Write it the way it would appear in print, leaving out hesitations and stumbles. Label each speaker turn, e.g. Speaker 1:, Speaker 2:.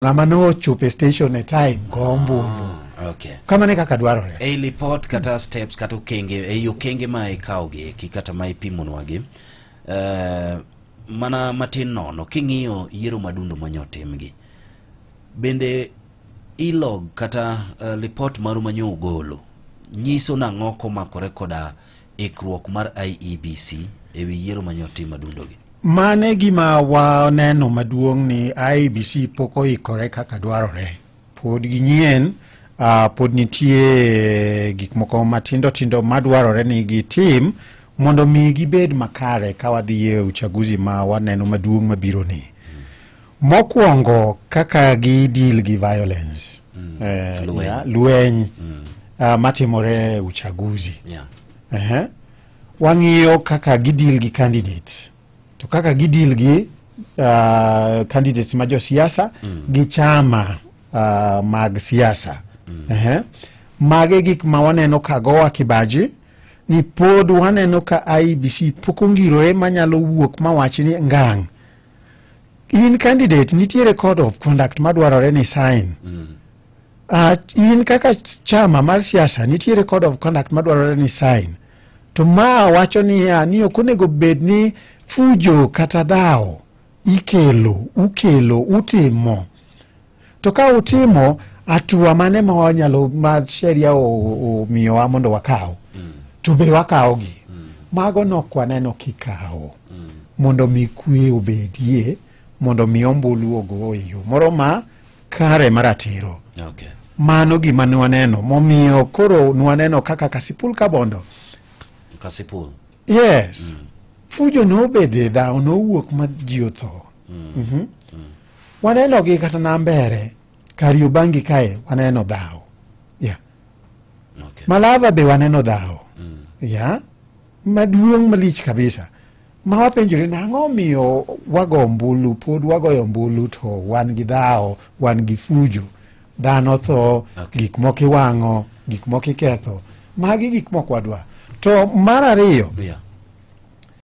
Speaker 1: Ng'ama nochopo e station e time go ombulu. Kamano e kaka dwarore.
Speaker 2: Ei lipot kata steps kata okenge, ei okenge ma ikawogi eki kata ma ipimonwagi, mana matin nono king'iyo yiero madundo manyotimgi, bende ilog kata lipot maru manyo ugolo nyiso nang'o komakore koda ikruok mar IEBC ewi yiero manyotim madundogi?
Speaker 1: Mane gima waneno maduong' ni IEBC pok oikore kaka dwarore. Pod ginyien, pod nitie gik moko matindo tindo madwarore ni gitim mondo mi gibed makare ka wadhi e uchaguzi ma waneno maduong' mabiro ni. Mokwongo kaka gi deal gi violence,
Speaker 2: Lweny.
Speaker 1: Yeah, lweny matimore e uchaguzi. Wang'iyo kaka gideal gi candidates, to kaka gideal gi candidates ma josiasa gi chama mag siasa. Mage gik ma waneno ka gowa kibaji ni pod waneno ka IEBC pok ongirore manyalo wuok mawach ni ngang' in candidate nitiere code of conduct madwarore ni sign. In kaka chama mar siasa nitiere code of conduct madwarore ni sign. To ma wacho niya ni ok onego bed ni fujo kata dhawo ikelo, ukelo, utimo. To ka utimo, hatua mane ma wanyalo ma sheria omiyowa mondo wakaw? To be wakawogi? Mago nok waneno kikawo. Mondo mi kwe obedie, mondo mi ombulu ogo e yo moro ma kare maratiro. Mano gima ne waneno, momiyo koro nwaneno kaka Kasipul Kabondo.
Speaker 2: Kasipul.
Speaker 1: Yes. Fujo nobede, dhawo nowuok ma ji otho. Waneno gi kata Nambere, Kariobangi kae waneno dhawo. Yeah. Malava be waneno dhawo. Yeah. Maduong' malich kabisa. Ma wapenjore nang'o miyo wago ombulu, pod wagoyo ombulu to wan gi dhawo, wan gi fujo. Dhano tho, gik moko iwang'o, gik moko iketho. Magi gik moko wadwa. To mar ariyo,